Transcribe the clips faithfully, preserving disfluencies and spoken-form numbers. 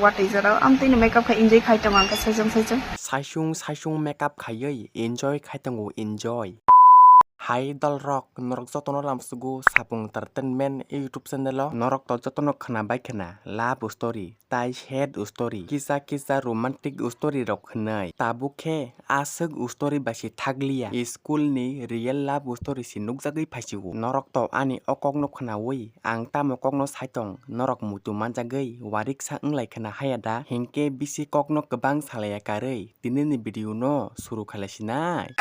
Watwi jorao amtwini makeup khai enjoy khai tongo ang khe saichung saichung. Saichung saichung makeup khaiwi enjoy khai tongo, enjoy. Hai dolrok, norok jotono lamsugo Sapung Entertainment YouTube channel o. Norok to jotono khwnabai khwna love story tai sad story, kisa kisa romantic story rok hwnwi. Tabuk khe aswk story bai se thakliya, school ni real love story se nukjagwi phaisio. Norok to ani o kokno khwnawi ang tamo kokno saitong, norok muitu manjagwi wariksa wnglai khwna haya da? Hinkhe bisi kokno kwbang salaiya karwi tinini video no suru khailaisinai.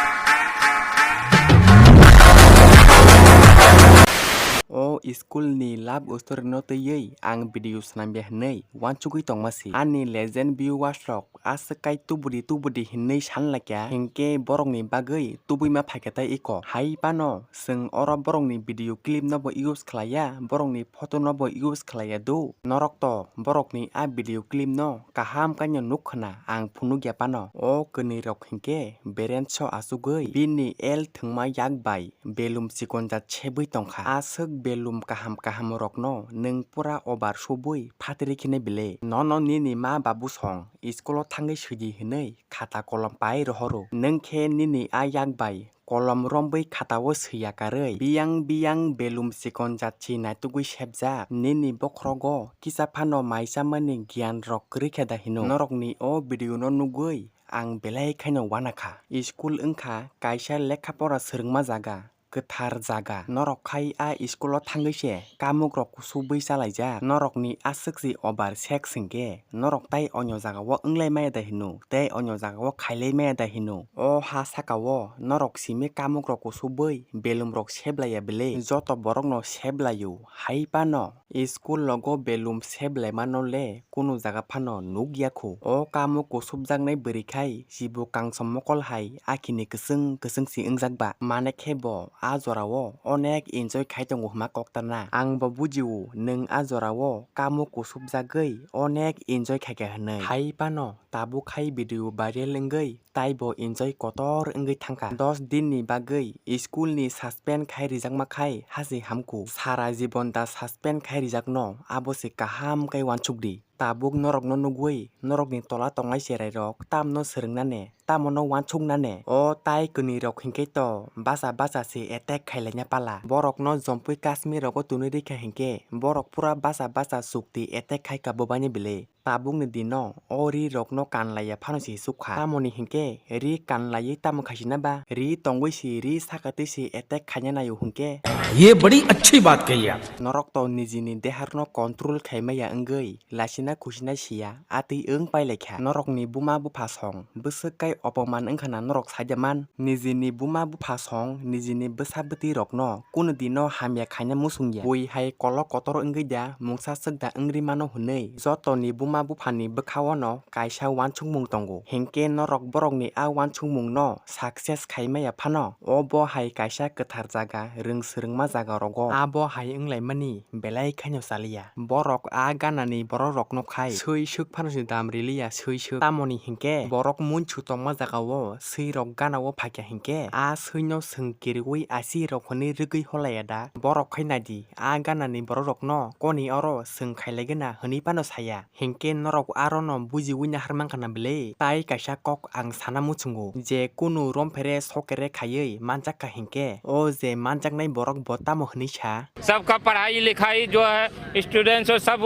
O school ni love story no twiwi ang video swnamya hwnwi uansugwi tongma se. Ani legend viewers rok aswk kai tubudi tubudi hinwi san laikha, hinkhe borokni bagwi tubui ma phaikha tei iko. Hai phano chwng oro borokni video clip no bo use khlaiya, borokni photo no bo use khlaiya do. Norok to borokni a video clip no kaham kaino nuk khwna ang phunukya phano. O kwnwi rok hinkhe beren so achugwi bini el thwngma yak bai belum chikonjat sebwi tongkha. Aswk belum kaham kaham rokno nwng pura obar subwi phatri khene bile. Nono nini ma babu song school o thangwi swidi hinwi khata kolom pai rohoro. Nwng khe nini a yak bai kolom rombwi khata o swiya karwi biyang biyang belum chikonjat si naitugwi sebjak. Nini bokhrogo kisa phano mai chamani giyan rok kwrwi khe da hino? Norokni o video no nugwi ang belai khaino uanakha. School wngkha kaisa lekha pora swrwngma jaga, kwthar jaga. Norok khai a school o thangwi se kamuk rok kusubwi chalaijak. Norokni aswk se obar sek sengke norok tai onyo jaga o wnglai maya da hino, tei onyo jaga o khailai maya da hino? O ha saka o norok simi kamuk rok kusubwi belum rok seblaiya bile? Joto borok no seblaio hai phano. School logo belum seblaimano le kunu jaga phano nukya khu. O kamo kusubjaknai bwrwi khai sibo kangsom mokol hai akhini kwchwng kwchwng si wngjak ba. Mane khe bo a jorao onek enjoy khai tongo hwnma koktana. Ang bo bujio nwng a jorao kamo kusubjagwi onek enjoy khaikha hwnwi. Hai phano tabuk khai video viral wngwi taibo enjoy kotor wngwi thangkha. Dos din ni bagwi school ni suspend khai rijakma khai hasi hamkuk. Sara jibon da suspend khai rijakno abo se kaham khe uansuk di. Tabuk norokno nugwi norokni tola tongnai cherai rok tamno swrwngna ne, tamo no uansukna ne? O tai kwnwi rok hinkhe to bacha bacha se attack khailaina pala. Borokno jompui Kashmir rogo twnwi rikha hinkhe borok pura bacha bacha chukti attack khaikha bwbaini bile. Tabukni dino o ri rokno kanlaiya phano se chukha. Tamoni hinkhe ri kanlaiwi tamo khaisina ba? Ri tongwi se ri sakatwi se attack khaina naio hinkhe. Ye badi achhi baat kahi aap. Norok to nijini deharno control khaimaya wngwi lasina khusina siya atwi wng pailaikha. Norokni buma bupha song bwswk kai opoman wngkhana norok saida man? Nijini buma bupha song nijini bwsa bwtwi rokno kunu dino hamya khaina muchungya. Bui hai kolok kotor wngwi da mungsa swk da wngri mano hwnwi jotoni buma buphani bwkhao no kaisa uansukmung tongo. Hinkhe norok borokni a uansukmungno success khaimaya phano obo hai kaisa kwthar jaga, rwng swrwngma jaga rogo abo hai wnglaimani belai khaino chaliya. Borok a ganani borok rokno khai swi swk phano se dam riliya, swi swk. Tamoni hinkhe borok munchu tongma jagao swi rok ganao phaikha hinkhe a swino swng kiriwi asi rok hwnwi rwgwi holaiya da? Borok khai naidi a ganani borok rokno koni oro swng khailaigwna hwnwi phano saya. Hinkhe norok arono bujiwi naharmankha na bwle? Tai kaisa kok ang sana muchungo je kunu romphere sokere khaiwi manjakha hinkhe o je manjaknai borok bo tamo hwnwi sa? सबका पढ़ाई लिखाई जो है, स्टूडेंट्स हो, सब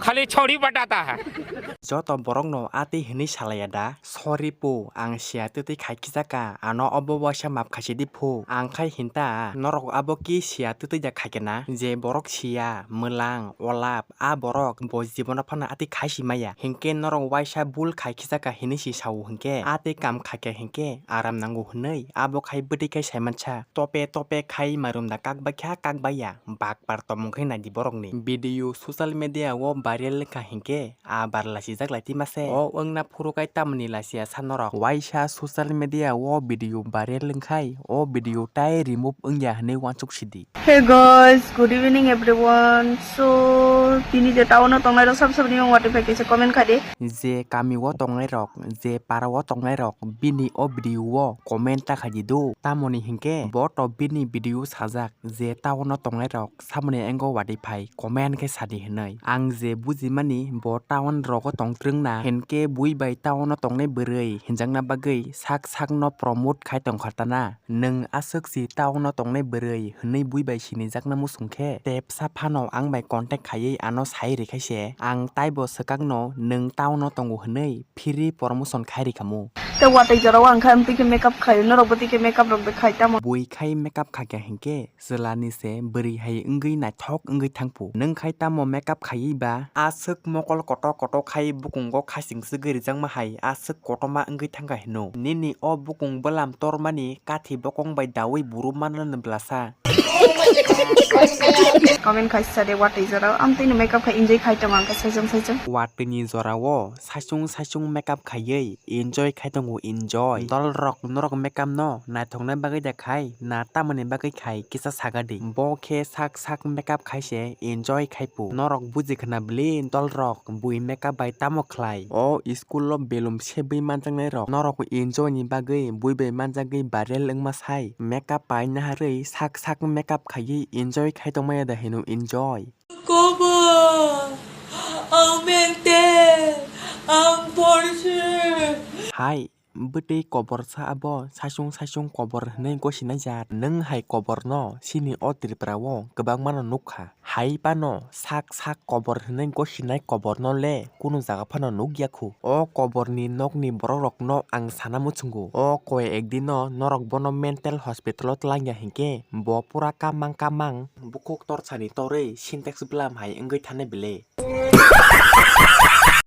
खाली छौड़ी पटाता है। Joto borokno atwi hwnwi salaiya da? Sorry phu, ang siya twtwi khai khijakha, ano obo waisa map khaisidi phu. Ang khai hinta norok abo ki siya twtwi da khaikhe na? Je borok siya, mwlang, olap, a borok bo jibono phano atwi khai si maya. Hinkhe norok waisa bul khai khijakha hinwi si sao hinkhe, atwi kam khaikha hinkhe aram nango hwnwi abo khai bwtwi khai saimansa. Tope tope khai marum da kakbai kha, kakbai ya. Bakpar tomung khai naidi borokni. Video social media o viral wngkha hinkhe a bar lasijak lai twi mase. O wngna phuru kai tamni lasiya sa norok. Waisa social media o video viral wngkhai o video tai remove wngya hwnwi uansuk sidi. Hey guys, good evening everyone. So, tini je town o tongnai rok sab sab ni watwi phai. Comment khai di. Je kami o tongnai rok, je para o tongnai rok, bini o video o comment ta khai di do. Tamoni hinkhe bo to bini video sajak, je town o tongnai rok samani engo wadi phai comment khe sadi hinwi. Ang je bujimani bo town rogo tongtrwng na, hinkhe bui bai town o tongnai bwrwi hinjakna bagwi sak sak no promote khai tongkha tana. Nwng aswk si town o tongnai bwrwi hinwi bui bai sinijakna muchung khe tepsa phano ang bai contact khaiwi ano sai rikhaise, ang taibo swkakno nwng town o tongo hinwi free promotion khai rikhamu. Tei watwi jorao ang khe amtwi khe makeup khaio, norokbo twi khe makeup rok bai khai tamo. Bui khai makeup khaikha hinkhe chwlani se bwrwi hai wngwi naithok wngwi thangphu. Nwng khai tamo makeup khaiwi ba? Aswk mokol kotor kotor khai bukungo khasing swgwi rijakma hai aswk kotorma wngwi thangkha hino. Nini o bukung bwlam tormani kathi bokong bai dawi buru manna bwlasa. Comment khai sa de watwi jorao. Amtwi ni makeup khai enjoy khai tong ang khe saichung saichung. Watwi ni jorao saichung saichung makeup khaiwi enjoy khai tongo, enjoy. Dol rok norok makeup no naithokna bagwi da khai na tamoni bagwi khai kisa saga di. Bo khe sak sak makeup khai se enjoy khai pu. Norok buji khna bwle dol rok bui makeup bai tamo khlai. O school o belum sebwi manjaknai rok norok enjoy ni bagwi bui bai manjagwi viral wngma sai. Makeup pai naharwi sak sak makeup khaiwi enjoy khai tongmaya da hino enjoy. Kobo, ang mentel, ang porsi. Hai, bwtwi koborsa abo saichung saichung kobor hwnwi gosinai jar. Nwng hai koborno sini o Tripura o kwbangmano nukha. Hai phano sak sak kobor hwnwi gosinai koborno le kunu jaga phano nukya khu. O koborni nokni borokrokno ang sana muchungo. O koi ekdino norok bono mental hospital o twlangya hinkhe bo pura kamang kamang bukhuk torsani torwi Sintex bwlam hai wngwi thanai bwle.